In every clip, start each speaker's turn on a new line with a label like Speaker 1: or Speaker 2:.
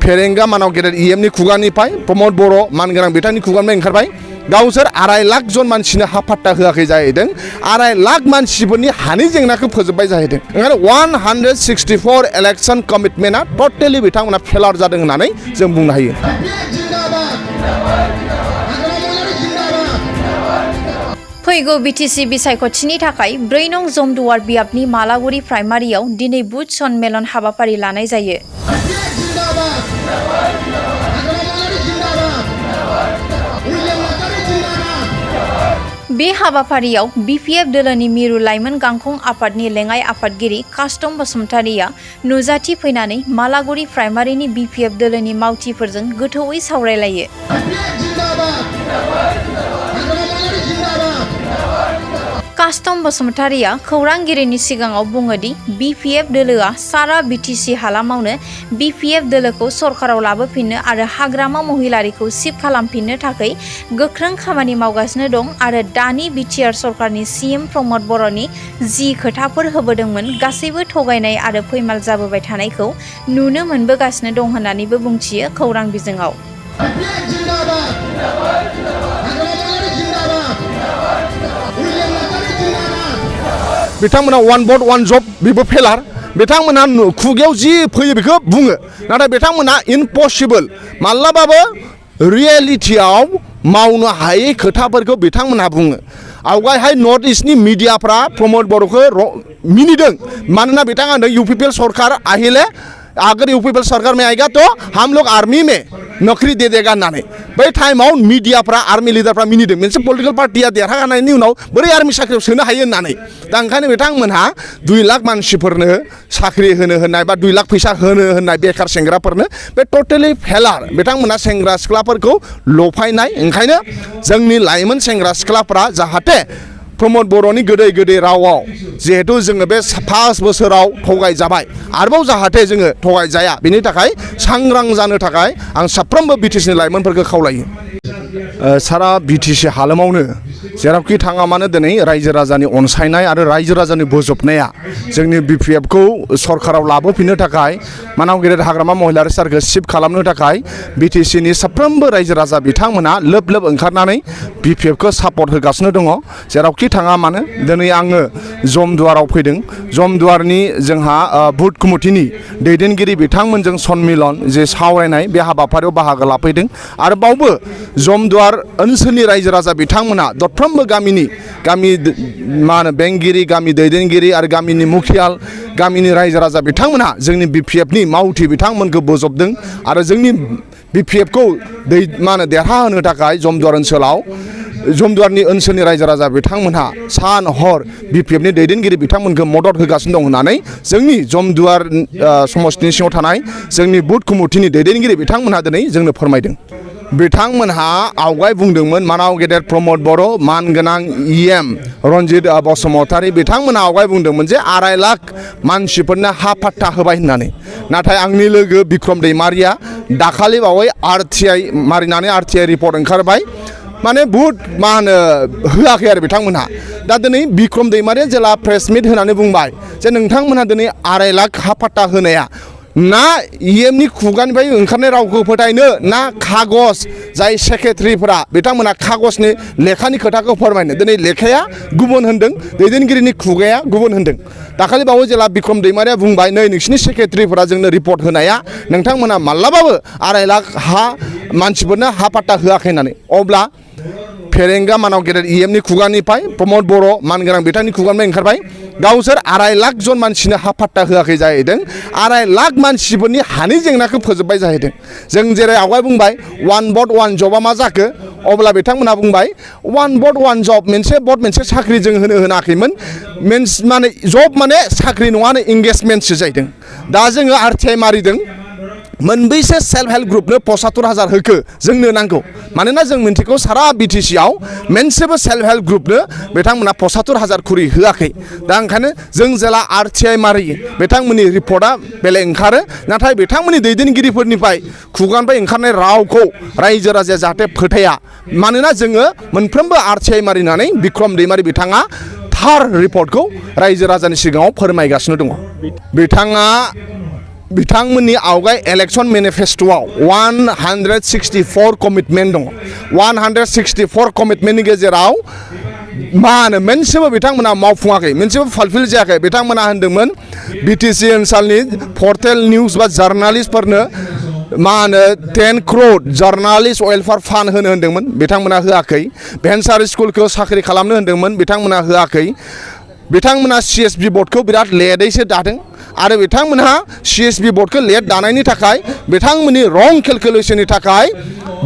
Speaker 1: फेरेंगा मानाव गेदेर EMनि खुगानिफ्राय प्रमद बर' मानगोनां बिथांनि खुगानिफ्राय ओंखारबाय गावसोर 2.5 लाख जन मानसिनो हा पाट्टा होआखै जाहैदों 2.5 लाख मानसिफोरनि हानि जेंनाखौ फोजोबबाय जाहैदों ओंखायनो 164 इलेक्शन कमिटमेन्टआ टटेलि बिथांमोना फेलार जादों होननानै जों बुंनो हायो।
Speaker 2: फैगौ BTC बिसायख'थिनि थाखाय 4 नं जमदुवार बियाबनि मालागुरि प्राइमारियाव दिनै बुथ सनमेलन हाबाफारि लानाय जायो। बे हाबाफारियाव BPF दोलोनि मिरु लाइमोन गांखं आफादनि लेङाइ आफादगिरि कास्टम बसुमतारिया नुजाथि फैनानै मालागुरि प्राइमारिनि BPF दोलोनि मावथिफोरजों गोथौवै सावरायलायो। कास्टम बसुमतारिया खौरांगिरिनि सिगाङाव बुङोदि BPF दोलोआ सारा BTC हालामावनो BPF दोलोखौ सरकाराव लाबोफिननो आरो हाग्रामा महिलारिखौ सिफ खालामफिननो थाखाय गोख्रों खामानि मावगासिनो दं आरो दानि BTR सरकारनि CM प्रमद बर'नि जि खोथाफोर होबोदोंमोन गासैबो थगायनाय आरो फैमाल जाबोबाय थानायखौ नुनो मोनबोगासिनो दं होननानैबो बुंथियो खौरां बिजोङाव।
Speaker 1: बिथांमोना वन भट वन जब बेबो फेलार बिथांमोना खुगायाव जि फैयो बेखौ बुङो नाथाय बिथांमोना इम्पसिबल माब्लाबाबो रियेलिटियाव मावनो हायै खोथाफोरखौ बिथांमोना बुङो। आवगायहाय नर्थ ईस्टनि मीडियाफ्रा प्रमद बर'खौ मिनिदों मानोना बिथाङा UPPL सरकार आहिले अगर UPPL सरकार में आएगा तो हम लोग आर्मी में नौकरी दे देगा होननानै बै टाइमाव मीडियाफ्रा आर्मी लिडारफ्रा मिनिदों मोनसे पलिटिकल पार्टिया देरहागानायनि उनाव बोरै आर्मी साख्रियाव सोनो हायो होननानै दा ओंखायनो बिथांमोनहा 2 लाख मानसिफोरनो साख्रि होनो होननाय बा 2 लाख फैसा होनो होननाय बेकार सेंग्राफोरनो बे टटेलि फेलार बिथांमोना सेंग्रा सिख्लाफोरखौ लफायनाय ओंखायनो जोंनि लाइमोन सेंग्रा सिख्लाफ्रा जाहाथे प्रमद बर'नि गोदै गोदै रावाव जिहेतु जोङो बे 5 बोसोराव थगाय जाबाय आरोबाव जाहाथे जोङो थगाय जाया बेनि थाखाय सांग्रां जानो थाखाय आं साफ्रोमबो BTCनि लाइमोनफोरखौ खावलायो। सारा BTC हालामावनो जेरावखि थाङा मानो दिनै रायजो राजानि अनसायनाय आरो रायजो राजानि बोजबनाया जोंनि BPFखौ सरकाराव लाबोफिननो थाखाय मानाव गेदेर हाग्रामा महिलारि सारखौ सिफ खालामनो थाखाय BTCनि साफ्रोमबो रायजो राजा बिथांमोना लोब लोब ओंखारनानै BPFखौ सापर्ट होगासिनो दङ। जेरावखि थाङा मानो दिनै आङो जमदुवाराव फैदों जमदुवारनि जोंहा बुथ कमिटिनि दैदेनगिरि बिथांमोनजों सनमिलन जे सावरायनाय बे हाबाफारियाव बाहागो लाफैदों आरो बावबो जमदुवार ओनसोलनि रायजो राजा बिथांमोना दरफ्रोमबो गामि मा होनो बेंगिरि गामि दैदेनगिरि आरो गामिनि मुखियाल गामिनि रायजो राजा बिथांमोना जोंनि BPFनि मावथि बिथांमोनखौ बोजबदों आरो जोंनि BPFखौ मा होनो देरहाहोनो थाखाय जमदुवार ओनसोलाव जमदुवारनि ओनसोलनि रायजो राजा बिथांमोनहा सान हर BPFनि दैदेनगिरि बिथांमोनखौ मदद होगासिनो दं होननानै जोंनि जमदुवार समस्तिनि सिङाव थानाय जोंनि बुथ कमिटिनि दैदेनगिरि बिथांमोनहा दिनै जोंनो फोरमायदों। बिथांमोनहा आवगाय बुंदोंमोन मानाव गेदेर प्रमद बर' मानगोनां EM रनजित बसुमतारी बिथांमोनहा आवगाय बुंदोंमोन जे 2.5 लाख मानसिफोरनो हा पाट्टा होबाय होननानै नाथाय आंनि लोगो बिक्रम दैमारिया दाखालि बावै RTI मारिनानै RTI रिपर्ट ओंखारबाय माने बुहुत मा होनो होआखै आरो बिथांमोनहा दा दिनै बिक्रम दैमारिया जेला प्रेस मिट होनानै बुंबाय जे नोंथांमोनहा दिनै 2.5 लाख हा पाट्टा होनाया ना EMनि खुगानिफ्राय ओंखारनाय रावखौ फोथायनो ना खागज जाय सेक्रेटारिफोरा बिथांमोना खागजनि लेखानि खोथाखौ फोरमायनो दिनै लेखाया गुबुन होनदों दैदेनगिरिनि खुगाया गुबुन होनदों दाखालि बावै जेला बिक्रम दैमारिया बुंबाय नै नोंसिनि सेक्रेटारिफोरा जोंनो रिपर्ट होनाया नोंथांमोना माब्लाबाबो 2.5 लाख हा मानसिफोरनो हा पाट्टा होआखै होननानै अब्ला फेरेंगा मानाव गेदेर EMनि खुगानिफ्राय प्रमद बर' मानगोनां बिथांनि खुगानिफ्राय ओंखारबाय गावसोर 2.5 लाख जन मानसिनो हा पाट्टा होआखै जाहैदों 2.5 लाख मानसिफोरनि हानि जेंनाखौ फोजोबबाय जाहैदों। जों जेरै आवगाय बुंबाय वन भट वन जबा मा जाखो अब्ला बिथांमोनहा बुंबाय वन भट वन जब मोनसे भट मोनसे साख्रि जों होनाखैमोन माने जब माने साख्रि नङानो इंगेजमेन्टसो जाहैदों। दा जोङो RTI मारिदों मोनबैसे सेल्फ हेल्प ग्रुपनो 75,000 होखो जोंनो नांगौ मानोना जों मिन्थिगौ सारा BTCआव मोनसेबो सेल्फ हेल्प ग्रुपनो बिथांमोना 75,000 खुरि होआखै दा ओंखायनो जों जेला RTI मारियो बिथांमोननि रिपर्टआ बेलेग ओंखारो नाथाय बिथांमोननि दैदेनगिरिफोरनिफ्राय खुगानिफ्राय ओंखारनाय रावखौ रायजो राजाया जाहाथे फोथाया मानोना जोङो मोनफ्रोमबो RTI मारिनानै बिक्रम दैमारि बिथाङा थार रिपर्टखौ रायजो राजानि सिगाङाव फोरमायगासिनो दङ। बिथाङा बिथांमोननि आवगाय इलेक्शन मेनिफेस्ट'आव 164 कमिटमेन्ट दङ 164 कमिटमेन्टनि गेजेराव मा होनो मोनसेबो बिथांमोना मावफुङाखै मोनसेबो फालफिल जायाखै बिथांमोना होनदोंमोन बिटिसि ओनसोलनि पर्टेल निउज बा जार्नालिस्टफोरनो मा होनो 10 crore जार्नालिस्ट वेलफेयार फान्ड होनो होनदोंमोन बिथांमोना होआखै भेन्सार स्कुलखौ साख्रि खालामनो होनदोंमोन बिथांमोना होआखै बिथांमोना CSB बर्डखौ बिराद लेटैसो दादों आरो बिथांमोनहा CSB बर्डखौ लेट दानायनि थाखाय बिथांमोननि रं केलकुलेसननि थाखाय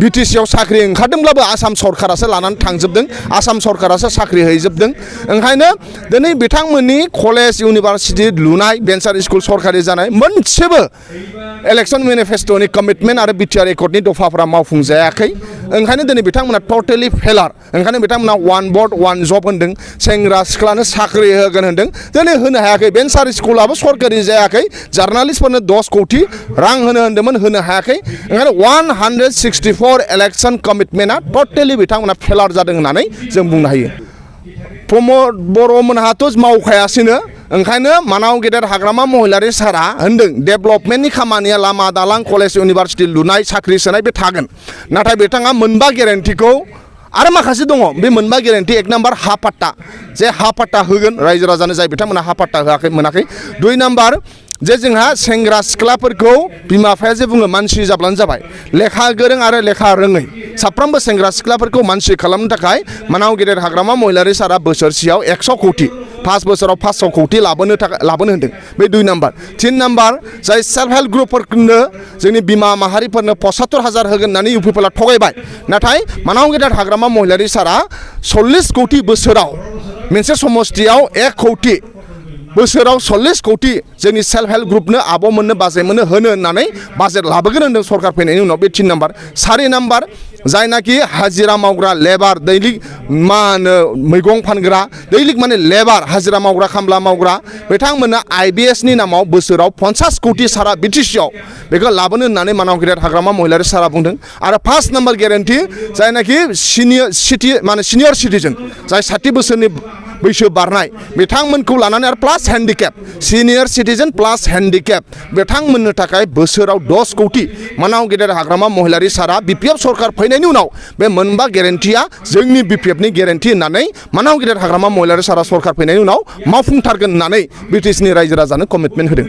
Speaker 1: बिटिसिआव साख्रि ओंखारदोंब्लाबो आसाम सरकारासो लानानै थांजोबदों आसाम सरकारासो साख्रि हैजोबदों ओंखायनो दिनै बिथांमोननि कलेज इउनिभारसिटि लुनाय भेन्सार स्कुल सरकारि जानाय मोनसेबो इलेक्शन मेनिफेस्ट'नि कमिटमेन्ट आरो बिटिआर एकर्डनि दफाफोरा मावफुंजायाखै ओंखायनो दिनै बिथांमोना टटेलि फेलार ओंखायनो बिथांमोना वान बर्ड वान जब होनदों सेंग्रा सिख्लानो साख्रि होगोन होनदों दिनै होनो हायाखै भेन्सार स्कुलाबो सरकारि जायाखै जार्नालिस्टफोरनो 10 कोटि रां होनो होनदोंमोन होनो हायाखै ओंखायनो 164 इलेक्शन कमिटमेन्टआ टटेलि बिथांमोना फेलार जादों होननानै जों बुंनो हायो प्रमद बर'मोनहाथ' मावखायासैनो ओंखायनो मानाव गेदेर हाग्रामा महिलारि सारा होनदों डेभेलपमेन्टनि खामानिया लामा दालां कलेज इउनिभारसिटि लुनाय साख्रि सोनाय बे थागोन नाथाय बिथाङा मोनबा गेरेन्टिखौ आरो माखासे दङ बे मोनबा गेरेन्टि एक नाम्बार हा पाट्टा जे हा पाट्टा होगोन रायजो राजानो जाय बिथांमोना हा पाट्टा होआखै मोनाखै 2 नाम्बार जे जोंहा सेंग्रा सिख्लाफोरखौ बिमा बिफाया जे बुङो मानसि जाब्लानो जाबाय लेखा गोरों आरो लेखा रोङै साफ्रोमबो सेंग्रा सिख्लाफोरखौ मानसि खालामनो थाखाय मानाव गेदेर हाग्रामा महिलारि सारा बोसोरसेयाव 100 कोटि 5 बोसोराव 500 कोटि लाबोनो होनदों बे 2 नाम्बार 3 नाम्बार जाय सेल्फ हेल्प ग्रुपफोरनो जोंनि बिमा माहारिफोरनो 75,000 होगोन होननानै UPPL थगायबाय नाथाय मानाव गेदेर हाग्रामा महिलारि सारा 40 कोटि बोसोराव मोनसे समस्तियाव 1 कोटि बोसोराव 40 कोटि जोंनि सेल्फ हेल्प ग्रुपनो आब'मोननो बाजैमोननो होनो होननानै बाजेट लाबोगोन होनदों सरकार फैनायनि उनाव बे 3 नाम्बार 4 नाम्बार जायनाखि हाजिरा मावग्रा लेबार दैलिक मा होनो मैगं फानग्रा दैलिक माने लेबार हाजिरा मावग्रा खामला मावग्रा बिथांमोननो IBSनि नामाव बोसोराव 50 कोटि सारा बिटिसिआव बेखौ लाबोनो होननानै मानाव गेदेर हाग्रामा महिलारि सारा बुंदों आरो 5 नाम्बार गेरेन्टि जायनाखि सिनियर सिटिजेन जाय 60 बोसोरनि बैसो बारनाय बिथांमोनखौ लानानै आरो प्लास हेन्डिकेप सिनियर सिटिजेन प्लास हेन्डिकेप बिथांमोननो थाखाय बोसोराव 10 कोटि मानाव गेदेर हाग्रामा महिलारि सारा BPF सरकार फैनायनि उनाव बे मोनबा गेरेन्टिया जोंनि BPFनि गेरेन्टि होननानै मानाव गेदेर हाग्रामा महिलारि सारा सरकार फैनायनि उनाव मावफुंथारगोन होननानै बिटिसिनि रायजो राजानो कमिटमेन्ट होदों